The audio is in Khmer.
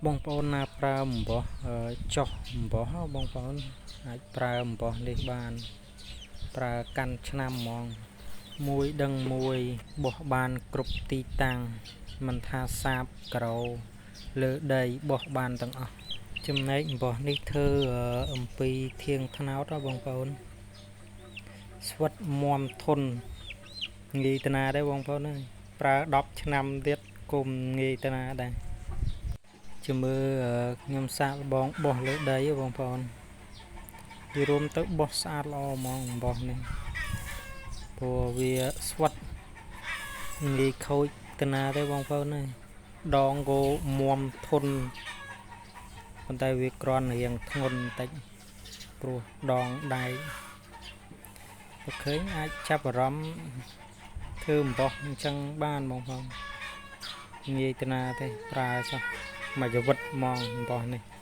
បងប្អូនណាប្រើអំបោះចោះអំបោះបងប្អូនអាចប្រើអំបោះនេះបាន ប្រើកាន់ឆ្នាំហ្មងមួយដឹងមួយបោះបានគ្រប់ទីតាំងមិនថាសាបក្រោលើដីបោះបានទាំងអស់ចំណែកអំបោះនេះធ្វើអំពីធាងត្នោតបងប្អូនស្វិតមមធន់ងាយតាណាដែរបងប្អូនអើយប្រើ10ឆ្នាំទៀតគុំងាយតាណាដែរជំមើខ្ញុំសាកល្បងបោះលើដីបងប្អូននិយាយរួមទៅបោះស្អាតល្អហ្មងអំបោះនេះព្រោះវាស្វិតងាយខូចតាណាទេបងប្អូនអើយដងក៏មមធន់ប៉ុន្តែវាក្រាន់រៀងធ្ងន់បន្តិចព្រោះដងដែកបើឃើញអាចចាប់អារម្មណ៍ធ្វើអំបោះអញ្ចឹងបានបងប្អូនងាយតាណាទេប្រើចុះមួយជីវិតហ្មងអំបោះនេះ។